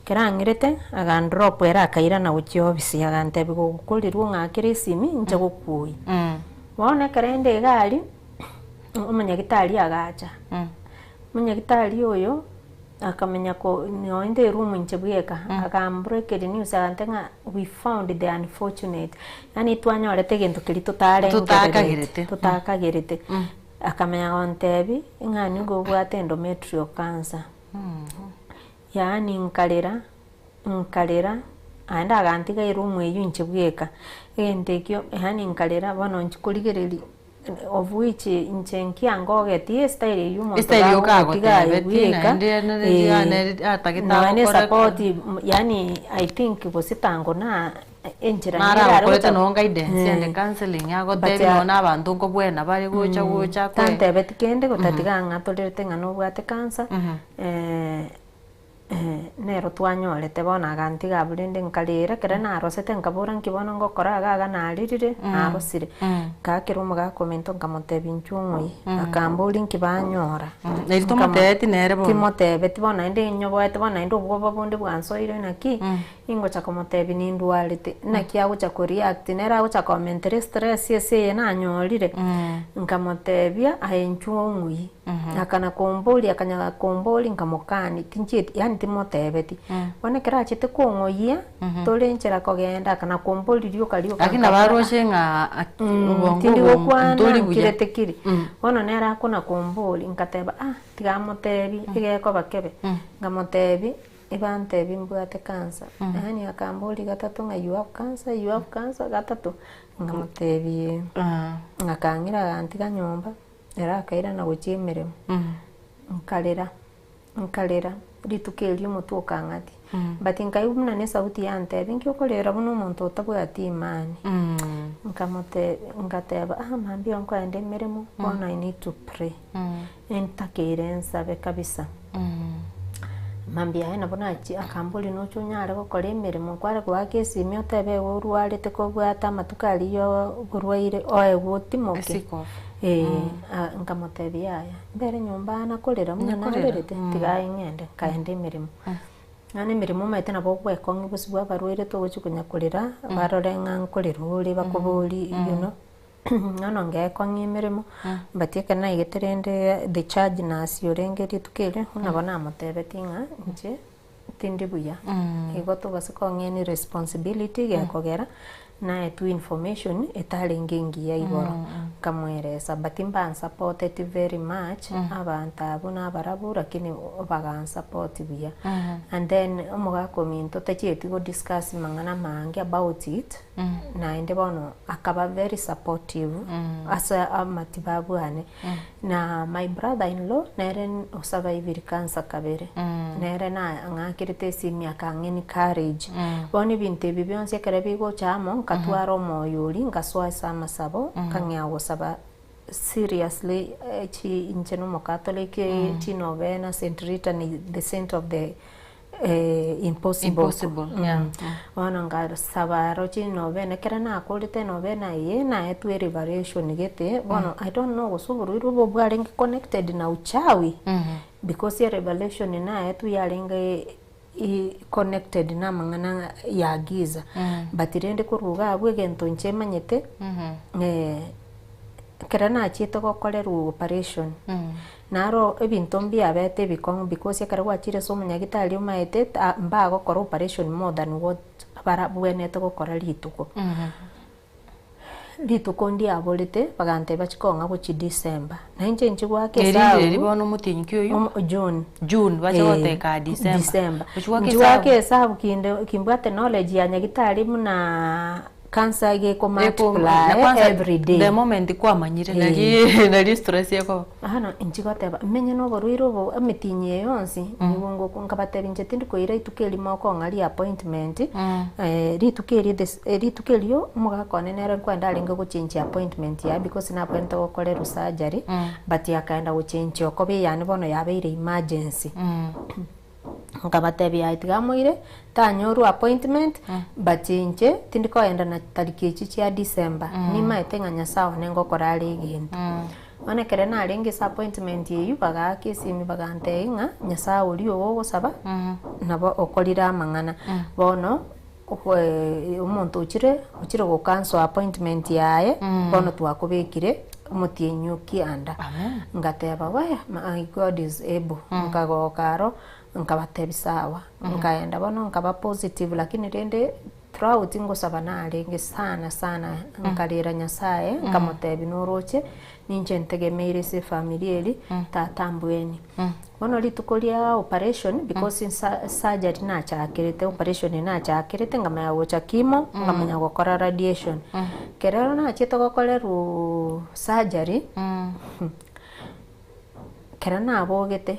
ekero ang'irete agandrop ere akairana gochia ofisi agantebia gokorirwa ong'akere esimi inche gokuoyia. Bono ekero inde iga aria. Omonyagitari agacha, omonyagitari oyo akamanya ko nonye inde eroom inche bweka, akambreakeri news agantebia ng'a we found the unfortunate, yaani twanyorete egento keria totarengerereti, Totakagerete. totakagerete. Akamanya gontebia ng'a nigo obwate endometrial cancer. Yaani nkarera, nkarera, naende agantiga eroom eywo inche bweka, egento ekio yaani nkarera bono inche korigereria of which inche nkiangogeti estyle eywo omonto Estyle eywo gagotiga aye kagotebetie bweka, naende eh, atagete nonya na agokore esupport yaani I think gose tango na enchera Naro nere are agokorete gocha noo guidance and eh, counselling but agotebi noo na abanto nkobwena bare gocha gocha kwe tantebeti kende gotatiga ang'atorerete ng'a nobwate cancer. Nero twanyorete bono agantiga abwo rende nkarera, ekero narosete nkabora nki bono ngokora iga iga narerire, narosire. Ngaakera omogaka ominto nkamotebia inchuo ng'oyie, akamboria nki banyora. Neri tomotebeti nere bono? Timotebeti bono naende nyoboete bono naende obwoba bonde bwansoire naki, ingocha komotebia nindwarete, naki agocha ko react, nere agocha komentera estress ase eye nanyorire. Nkamotebia aye inchuo ong'oyie. Akana komboria, akanya komboria nkamokania, tinchieti yaani timotebeti. Bono ekero achete kong'oyia, tore nchera kogenda, akana komboria rioka rioka Lakini nabo aroche ng'a obongo tindi obo gokwana ntori buya. nkirete kiri. Bono nere akona komboria, nkateba ah, tiga amotebi, egekoba kebe. Nkamotebia, ebantebia mbwate cancer. Yaani akamboria gatato ng'a you have cancer, you have cancer, gatato. Nkamotebia ee. Akang'ira agantiga nyomba. Ere akairana gochia emeremo, nkarera, nkarera, rituko erio omotwe okang'atia. But nkaigwa buna na esauti yantebia, nki okorera buna omonto otabwati imani? Nkamote ngateba ah mambia nkoenda emeremo, bono I need to pray, ntakeire nsabe kabisa. Mambia aye nabo nachia akamboria noche onyare gokora emeremo nkware goaka esimi otebe igo orwarete kobwate amatuko aria ya oborwaire oegwe otimoke. Esick off. Eeh nkamotebia yaya mbere nyomba nakorera buna Nakorera, narerete tiga aye ng'ende nkaenda emeremo. Yaani emeremo omanyete nabo ogwekong'ia bosio bwa abarwaire togochi konya korera barore ng'a nkorera ore bakoborie you know. Bono ngekong'ia emeremo, but ekero naigete rende the charge nurse orenge rituko erio, nabo namotebetie ng'a inche tindi buya, igo tobase kong'ia any responsibility gekogera naetwe information etarenge engiya igoro, nkamoeresa but mbansapoteti very much, abanto abwo nabarabwo lakini bagansupport buya. And then omogaka ominto tachieti go discuss mang'ana amange about it. Naende bono akaba very supportive ase amatibabu ane. Na my brother in law nere osurvivire cancer kabere, nere nang'akerete esimi akang'a encourage. Bono ebinto ebi bionsi ekero bigocha amo, nkatwara omoyo oria, nkasoa ase amasabo, nkang'ea gosaba seriously chi inche na omocatholic, chinovena, Saint Rita ni the saint of the impossible. Impossible, yeah. Bono ngasaba roche novena, ekero nakorete novena eye, naetwe revelation gete, bono I don't know gose oborwaire obo bwarenge connected na uchawi, because erevelation naetwe yarenge. connected na amang'ana ya giza, but rende korwa iga abwo egento inche manyete, ekero nachiete gokorerwa operation, naro ebinto mbiabete ebikong'u because ekero gwachire ase omonyagitari omaete ta mbagokora operation more than what barabwenerete gokora rituko. Rituko ndiaborete, bagantebia bachie kong'a gochia December. Na inche inche goaka Eri esabu eri bono omotienyi ki oyio? omo June. June, bache Eh, goteka December. December. Gochia goaka Inche goaka esabu. esabu kinde kimbwate knowledge ya nyagitari buna cancer iga eko Eko- na multiply kwanza every day. the moment kwamanyire Eh. nari nari stress ekoba. Bono inche goteba, menye na oborwaire obo emetienyi eye yonsi, nigo ngokwa, nkabatebia inche tindi koira rituko erimo okong'a riappointment, rituko erio the rituko erio omogaka one nere nkoenda arenge gochenjia appointment yaye because nabwenerete gokorerwa surgery, but akaenda gochenjia okoba eyane bono yabeire emergency. Nkabatebia aye tiga amoire, tanyorwa appointment, but inche tindi koenda na tariki echi chia December, nimaete ng'a Nyasae one ngokora are egento. Bono ekero narenge ase appointment eywo, bagaaka esimi bagantebia ng'a Nyasae oria ogo ogosaba, nabo okorire amang'ana. Bono omonto ochire, ochire go cancel appointment yaye, bono twakobekire omotienyi o kianda. Ngateba weh my God is able, nkagoka aro, nkabatebia sawa, nkaenda bono nkaba positive lakini rende throughout ngosaba narenge sana sana, nkarera Nyasaye, nkamotebia noroche, ninche ntegemeire ase efamiri eri, tata mbweni. Bono rituko ria operation because nsa surgery nachakerete operation nachakerete nkamanya gocha chemo nkamanya gokora radiation. Ekero nachiete gokorerwa surgery, ekero nabogete,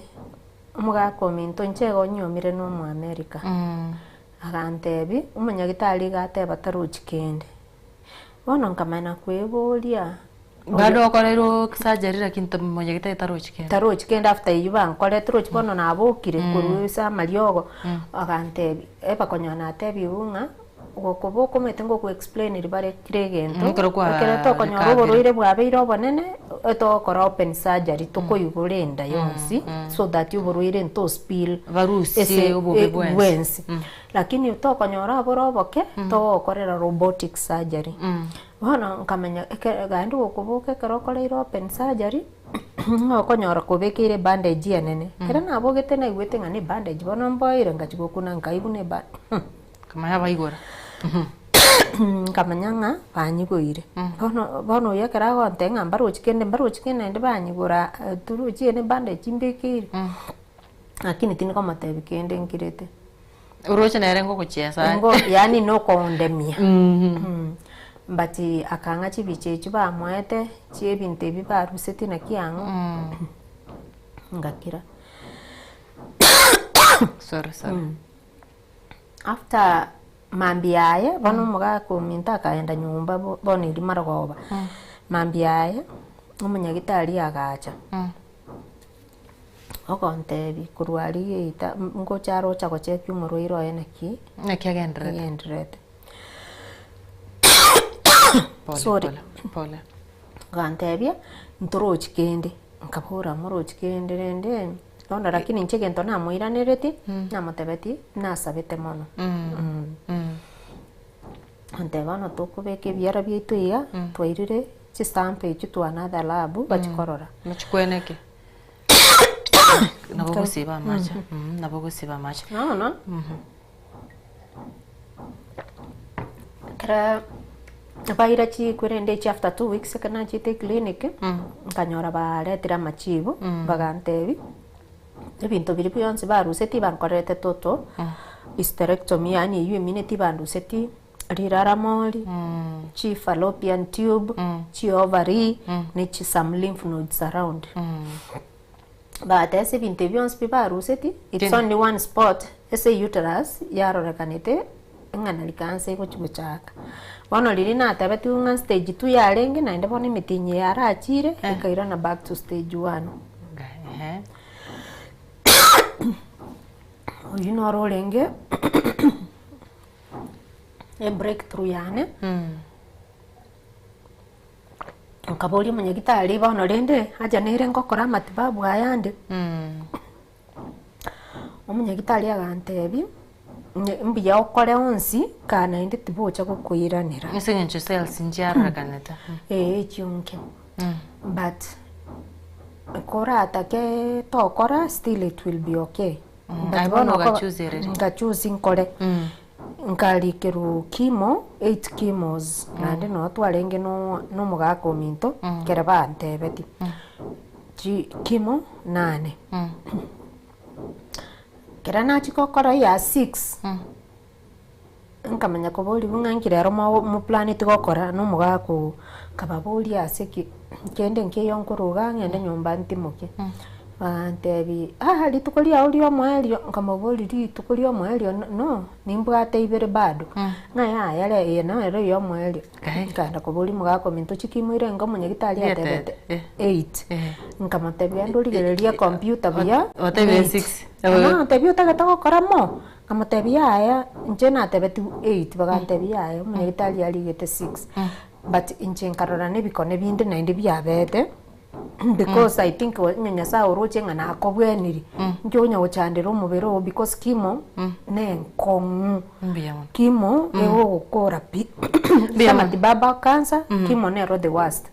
omogaka ominto inche igo nyuomire na omoamerica, agantebia, omonyagitari iga ateba tarochi kende. Bono nkamanya kweboria. Bado okoreirwe surgery lakini to monyagitari tarochi kende. Tarochi kende after eyio bankorete rochi bono nabokire korwa ase amariogo, agantebia, ebakonyora natebigwe ng'a gokoba okomanyete ngogo explain bare kera egento, Ekero kwa ekero tokonyora recover. oborwaire bwabeire obonene, etogokora open surgery tokoigora enda yonsi so that oborwaire nto spill Barusie ase obobe bwensi. bwensi. Lakini tokonyora abore oboke, togokorera robotic surgery. Bono nkamanya ekero naende gokoboka ekero okoreire open surgery, ng'a okonyora kobekeire ebandage enene. Ekero nabogete naigwete ng'a na ebandage bono mboeire ngachia gokuna nkaigwa na eba Nkamanya baigora. Nkamanya ng'a banyigoire. Bono bono oyo ekero agontebia ng'a mbarochi kende mbarochi kende naende banyigora torochi eye na ebandage mbekeire, lakini tindi komotebia kende nkirete. Oroche nere ngogochiesa aye. Ngo yaani nokondemia but akang'a chibicha echio bamoete chia ebinto ebi barusetie naki ang'o ngakira. Sorry sorry. After mambia yaye bono omogaka ominto akaenda nyomba bono erio marogoba, mambia yaye omonyagitari agacha. Ogontebia korwa aria geita ngocha arocha gochekia omorwaire oye naki Naki agendererete. agendererete. Pole, Sorry. pole, pole. Agantebia, ntorochi kende, nkabora morochi kende rende bono lakini inche egento namoiraneretie, namotebetie, nasabete mono. Agantebia bono tokobeka ebiara biaito iga, twairire chisample echio to another lab bachie korora. Mochikweneke. Nabo gosiba amache. Nabo gosiba amache. Bono, ekero baira chikwere echi after 2 weeks ekero nachiete eclinic, nkanyora baretire amachibu, bagantebia, ebinto biria bionsi barusetie bankorerete total hysterectomy yaani eywo emineti bandusetie riraramori, chi fallopian tube, chi ovary, ne chi some lymph nodes around. Bagateba ase ebinto ebi bionsi pi barusetie, it's Kende. only one spot ase uterus yarorekanete ng'a nari cancer egochi gochaka. Bono riria natebetigwe ng'a stage two yarenge naende bono emetienyi eye yarachire, ekairana back to stage one. Ehe. Oyio noro orenge ebreakthrough yane, nkaboria omonyagitari bono rende haja nere ngokora amatibabu aya ande. Omonyagitari agantebia, ng'a mbuya okore onsi, kaa naende tibocha gokoiranera. Ase eng'encho cells nchiarorekanete. Ee echio nke. But koratake tokora still it will be okay. But Aye bono bono okoba- ogachusereria. Nkachoose nkore. Nkarikerwa chemo, eight chemos, naende noo twarenge no na omogaka ominto, ekero bantebetie, chi chemo nane. Ekero nachia gokora eya six, nkamanya koborigwa ng'a nki rero mo moplaneti gokora na omogaka oo, nkababoria ase ki, kende nkeiyo nkoroga ng'ende nyomba ntimoke. Bagantebia aa rituko riago ria omoerio, nkamoboria rituko ria omoerio no nimbwate ibere bado, ng'a yaya re eye nero eya omoerio. Nkaenda koboria omogaka ominto chikimo ire enga omonyagitari atebete eight, nkamotebia genda origererie ecomputer buya Otebire eight. six. Agantebia otagete gokora more? Nkamotebia yaya inche natebetigwe eight, bagantebia yaya omonyagitari arigete six. But inche nkarora na ebikone binde naende biabete. Because I think onye Nyasaye oroche ng'a nakobweniri, inki onya gochandera omobere oo because chemo nenkong'u. Mbuya mono. Chemo egogokora pi. Mbuya mono. Matibabu a cancer, chemo nero the worst.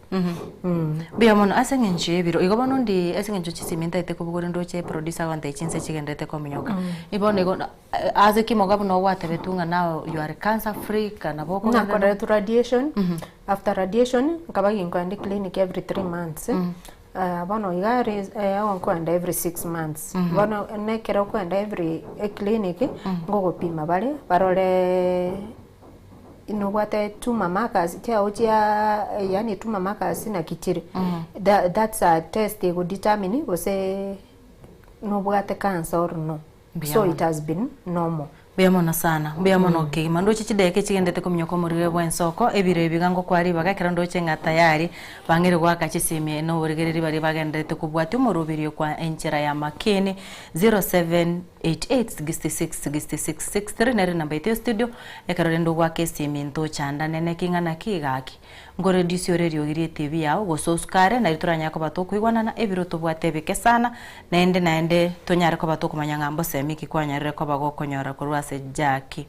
Mbuya mono ase eng'encho y'ebiro igo bono ndi ase eng'encho chisimi ntaete kobogora ndoche producer agontebia chinse chigenderete kominyoka. Bono igo ase kimoga buna ogwatebetwe ng'a now you are cancer free ka nabo okogenderera. Nakoretwe radiation, after radiation nkaba ginkoenda eclinic every 3 months, bono iga are nkoenda every 6 months. Bono na ekero okoenda every eclinic, ngogopima bare barore nobwate tumor markers chiago chia yaani tumor markers naki chire. That's a test egodetermine gose nobwate cancer or no. Mbuya So mono. it has been normal. Mbuya mono sana, mbuya mono kegima. Ndoche chidakika echigendete kominyoka omorero bw'ensoko, ebiro ebi iga ngokwa ribaga ekero ndoche ng'a tayari bang'eire goaka chisimi na oborigereri baria bagendererete kobwatia omoroberio kwa enchera ya makini 0788666663 nere enamba yaito ya studio, ekero rende ogoaka esimi ntochandane neki ng'a naki gaki. Nkoreduce ore eriogi ria etv yao gose osukare nario toranyare koba tokoigwanana ebiro tobwate ebike sana naende naende tonyare koba tokomanya ng'a mbosemi ki kwanyarire koba gokonyora korwa ase Jackie.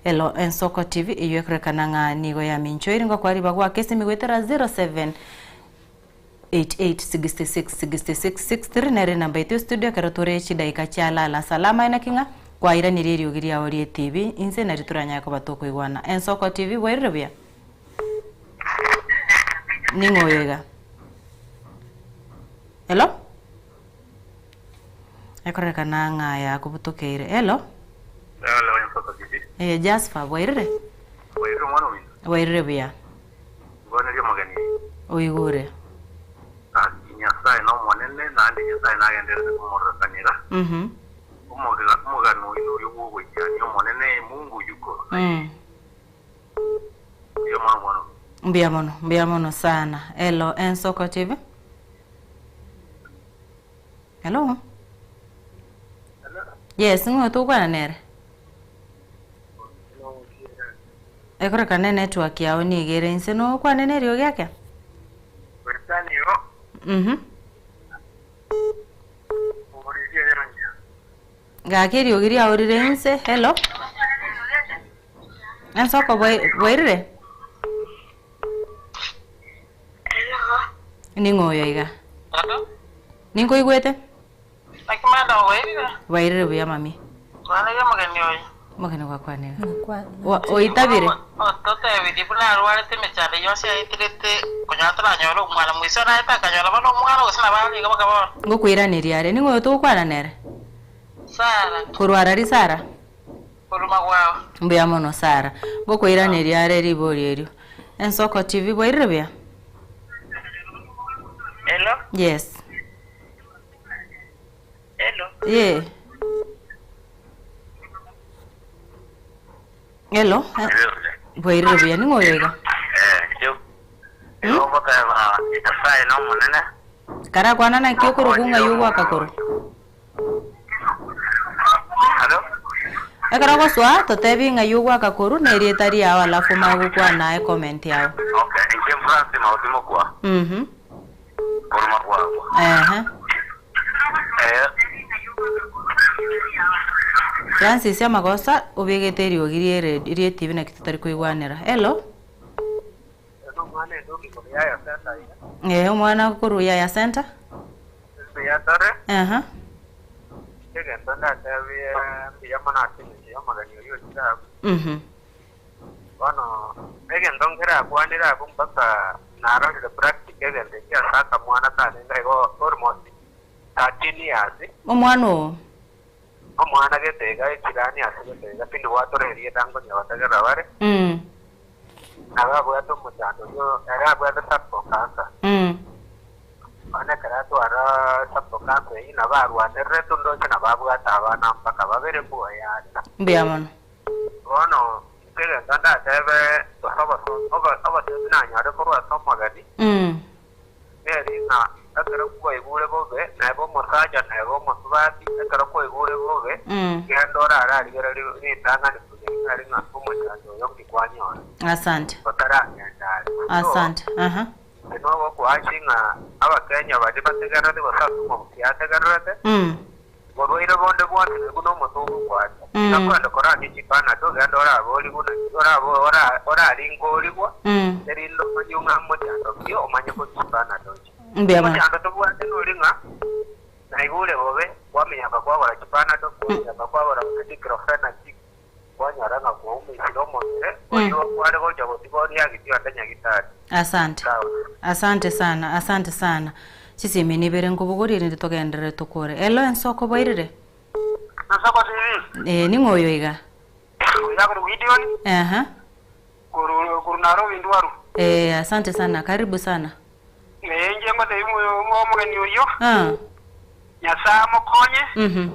Elo Ensoko TV eyio ekorekana ng'a nigo yaminchoiri ngokoa ribaga goaka esimi goetera 0788666663 nere enamba yaito ya studio ekero tore chidaika chia lala salama aye naki ng'a kwairanirie eriogi riao ria etv inse nario toranyare koba tokoigwana. Ensoko TV bwairire buya? Ning'o oyo iga? Hello? Ekororekana ng'a yakobutokeire. Hello? Hello, Ensoko TV. Eh, Jasper, bwairire? Bwairire omwana ominto. Bwairire buya. Ngwanerie omogeni. Oigure. Gaki Nyasae nomonene, naende Nyasae nagendererete komororekanera. Omogano oino oyo bw'ogoichania Omonene, Mungu yuko. Mbuya mono omwana ominto. Mbuya mono, mbuya mono sana. Hello, Ensoko TV. Hello? Yes, ng'o togokwana nere? Ekorekana enetwork yao nigo ere inse nokwane na eriogi ake? Gaki eriogi riao rire inse, hello? Ensoko bwairire? Ning'o oyo iga? Ninkoigwete? Naki madam bwairire? Bwairire buya mami. Kwaneria omogeni oyo. Omogeni gwakwanire. Nakwana. Oitabire? Ototebirie buna arwarete emechando yonsi aeterete konyora taranyore omwana. Mwiso naye takanyora bono omwana gose nabo are iga mpaka bono. Ngokoiraneria are. Ning'o oyo togokwana nere? Sara. Korwa arari Sara? Korwa Magwao. Mbuya mono Sara. Ngokoiraneria are ribori erio. Ensoko TV bwairire buya? Hello. Yes. Hello. Ye. Hello. Bwairire buya ning'o oyo iga? Igo ogoteba Nyasae nomonene. Karakwana naki okorokwa ng'ai ogwaka korwa? Hello? Ekero ogosoa totebi ng'ai ogwaka korwa na erieta riao alafu omanye gokwana aye comment yao. Okay, inche Francis Mauti Mokwa, korwa Magwagwa. Ehe. Eh. Francis amagosa obegete eriogi rie ere rie TV naki totari koigwanera. Hello. Omwana enduki korwa Yaya Center iga. Eh, omwana korwa Yaya Center. Mbuya tore. Aha. Egento ndatebie mbuya mono ase eng'encho y'omogeni oyio ochire abwo. Mhm. Bono egento nkerakwanere abwo mpaka narorire practical egento ekio ase akamwana kane iga almost 13 years. Omwana oo. Omwana gete iga echirani ase gete iga tindi gwatora erieta nkonya gotegerera bare. Mm. Nabo abwate omochando oyio ere abwate cervical cancer. Mm. Bono ekero atwara cervical cancer eyio nabo arwanererete onde nabo abwate abana mpaka babere mbuya are. Mbuya mono. Bono inche egento ndatebe gose oboso obo- oboseemi nanyore korwa ase omogeni, Mm. neri ng'a ekero kwaigure bobe, nebe omosacha nebe omosubati, ekero kwaigure bobe, Mm. genda orararigererie ritang'ani konyora ng'a omochando oyo nki kwanyora, Asante. otaragenda are. So, Asante. Aha. inche nogokoachi ng'a Abakenya baria bategererete gose ase omogusii ategererete, Mm. Borwaire bonde bwonsi na buna omote ogokwata, Mm. takwenda korandia chipanato, genda oraborigwe naki orabo ora orarinkorigwa, Mm. erinde omanye ng'a mochando ki omanye kochipanato echi. Mbuya mono. Omochando tobwate nori ng'a naigure bobe, kwaminyaka kwagora chipanato, kwaminyaka kwagora diclofenac, kwanyora ng'a kwaumisire omobere, oyio kware gocha gotiga oriageti ande nyagitari. Asante. Sawa. Asante sana, asante sana. Chisimi nibere nkobogoria erinde togenderere tokore. Hello ensoko bwairire? Ensoko TV. Eh, ning'o oyo iga? Oyo akorokwa Gideon Aha. korwa korwa Nairobi Ndwaru. Eh, asante sana, karibu sana. Eh, inche ngotebia omo- omogeni oyio Ah. Nyasaye amokonye Mhm.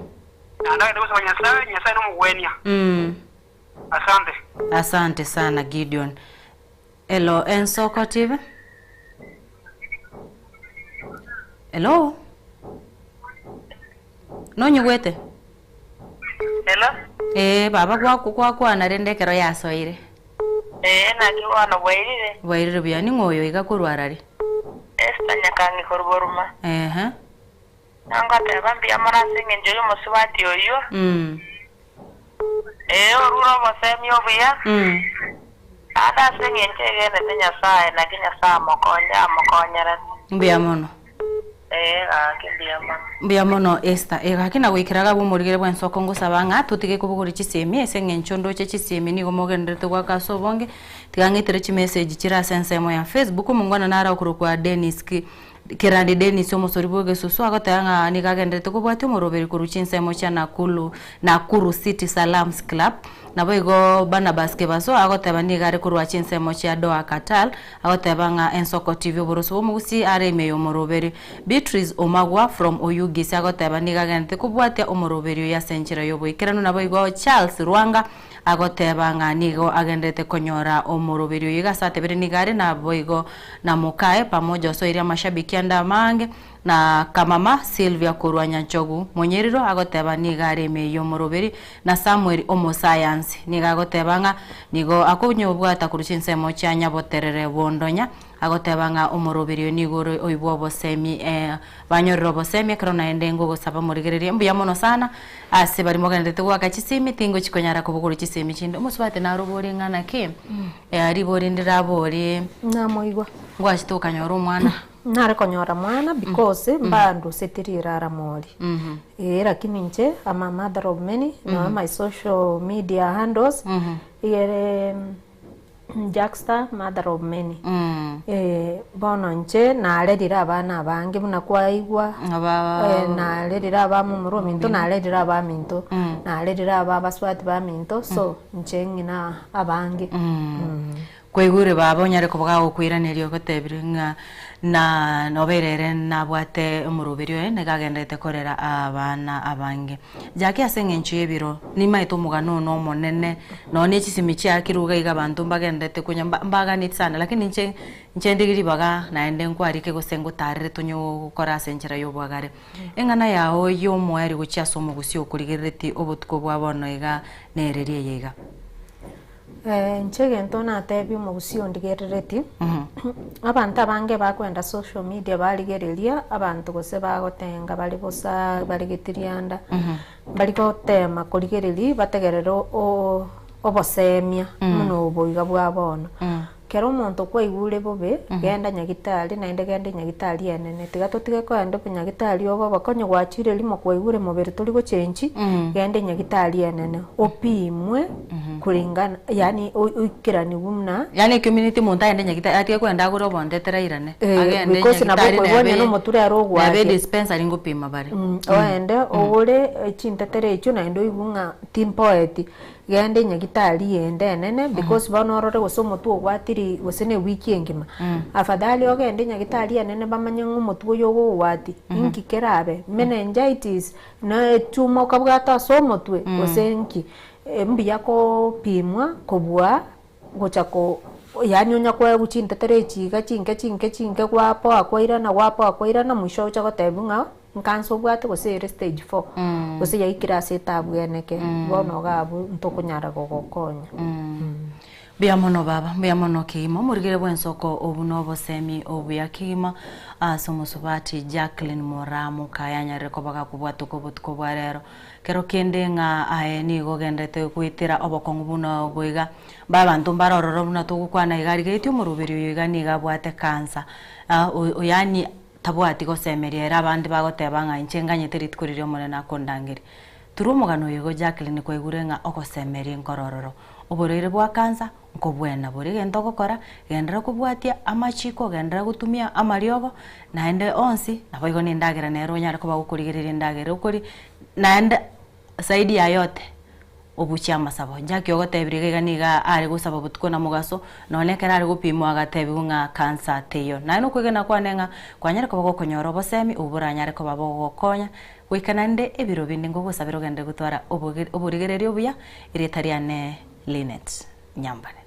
naende agende gosaba Nyasaye, Nyasaye nomogwenia. Mm. Asante. Asante sana Gideon. Hello, Ensoko TV. Hello. Nonyigwete? Hello? Eh, baba gwaku gwakwana rende ekero yasoire. Ee, naki bono bwairire? Bwairire buya ning'o oyo iga korwa arari? Esther Nyakangi korwa Boruma. Ehe. Nangoteba mbuya mono ase eng'encho y'omosubati oyio. Mm. Ee, orure obosemi obuya, Mm. naende ase eng'encho egenete Nyasae, naki Nyasae amokonye, amokonyerete. Mbuya mono. Ee, gaki mbuya mono. Mbuya mono Esther. Ee gaki nagoikera iga abwo omorigere bw'ensoko ngosaba ng'a totige kobogoria chisemi ase eng'encho ndoche chisemi nigo mogendererete goaka ase obonge, tiga ng'itere chimessage chire ase ensemo ya Facebook, omongwana nare okorokwa Dennis Ki Kerandi Dennis omosori bw'egesusu agoteba ng'a nigo agendererete kobwatia omoroberi korwa chinsemo chia Nakulu Nakuru City Salams Club. Naboigo Barnabas Kebaso agoteba nigo are korwa chinsemo chia Doha Qatar agoteba ng'a Ensoko TV oboroso bw'omogusii are ime y'omoroberi. Beatrice Omagwa from Oyugis agoteba nigo agendererete kobwatia omoroberi oyo ase enchera y'oboikeranu. Naboigo Charles Rwanga Agoteba ng'a nigo agenderete konyora omoroberi oyo iga ase atebire nigo are naboigo na mokaye pamoja osoirie amashabiki ande amange na kamama Sylvia korwa Nyanchogu Monyeriro agoteba nigo are ime y'omoroberi na Samuel omosayansi nigo agoteba ng'a nigo akonyobwata korwa chinsemo chia Nyaboterere Bondonya agoteba ng'a omoroberi oyo nigo ore oibwa obosemi banyorire obosemi ekero naende ngogosaba morigererie mbuya mono sana Ase baria mogendererete goaka chisemi, tingochi konyara kobogoria chisemi chinde. Omosubati narobore ng'a naki, ribori ndirabori. Namoigwa. Ngwachete okanyora omwana. Nare konyora mwana because mbanduseti rirara mori. Ee lakini inche am a mother of many, nonya my social media handles, igere Jackster mother of many. Eh, bono inche narerire abana abange buna kwaigwa Aba- eh, narerire abamomura ominto narerire abaminto narerire aba abasubati baminto so inche ng'ina abange Mm. Kwaigure baba onyare koba gagokoiraneria ogotebire ng'a na nobeire ere nabwate omoroberi oye nigo agenderete korera abana abange. Jaki ase engencho y'ebiro, nimaete omogano one omonene, nonya ne chisemi chiakirwe iga iga abanto mbagenderete konya mba mbaganeti sana lakini inche inche ndige ribaga naende nkwarike gose ngotarere tonye gokora ase enchera y'obwagare. Eng'ana yao y'omoerio gochia ase omogusii okorigereretie obotuko bwa bono iga nereri eye iga. Inche egento natebie omogusii ondigereretie. Abanto abange bakoenda social media barigereria abanto gose bagotenga bare bosa bare getirianda, mbari gotema korigereria bategerere o- obosemia buna obo iga bwa bono. Kera omonto kwaigure bobe, genda nyagitari naende genda enyagitari enene, tiga totige koenda obonyagitari obo oboke onye gwachire rimo kwaigure mobere tori gochenchi, genda enyagitari enene opimwe kulingana yaani oikeranigwe buna. Yaani ekio omineti omonto agende nyagitari atige kogenda agore obondetera airane, Eh, agende because nabo nyagitari okoigwa onye nebe na omotura ere nebe ogwatia. edispensary ngopima bare. Oende ogore chintetera echio naende oigwe ng'a timpoeti, Genda enyagitari ende enene because bono orore gose omotwe ogwatiri gose ne ewiki engima. Afadhali ogende enyagitari enene bamanye ng'a omotwe oyo ogogwati inki kerabe, meningitis na echuma okabwata ase omotwe gose nki. Mbuya kopimwa kobua gocha ko yaani onya koegwa chintetera echi iga chinke chinke chinke gwapoa kwairana gwapoa kwairana mwisho oche gotebiwa ng'a nkansa obwate gose ere stage four, gose yaikire ase etabweneke, bono iga abwo ntokonyara gogokonya. Mbuya mono baba, mbuya mono kegima, omorigere bw'ensoko obu nobosemi obuya kegima ase omosubati Jacqueline Moraa Mokaya anyarire koba gakobwatoka obotuko bwa rero. Kero kende ng'a aye nigo ogenderete goetera obokong'u buna obo iga, mba abanto mbare ororo buna togokwana iga arigetie omoroberi oyo iga nigo abwate cancer, yaani tabwati gosemeria ere abande bagoteba ng'a inche nganyete rituko riria Omonene akondangeria. Turwa omogano oyo igo Jacqueline kwaigure ng'a ogosemeria nkoro ororo. Oborwaire bwa cancer nkobwena bore egento ogokora, genderera kobwatia amachiko, genderera gotumia amariogo, naende onsi naboigo na endagera nere onyare koba gokorigereria endagera okoria, naende zaidi ya yote obuche amasabo. Jackie ogotebirie iga iga nigo are gosaba botuko na mogaso, nonye ekero are gopimwa agatebiwa ng'a cancer teiyo. Naye nokwegena kwane ng'a kwanyare koba gokonyora obosemi obwo boranyare koba bogogokonya goika naende ebiro binde ngogosabera ogenderere gotwara oborigereria obuya, erieta riane Linet Nyambane.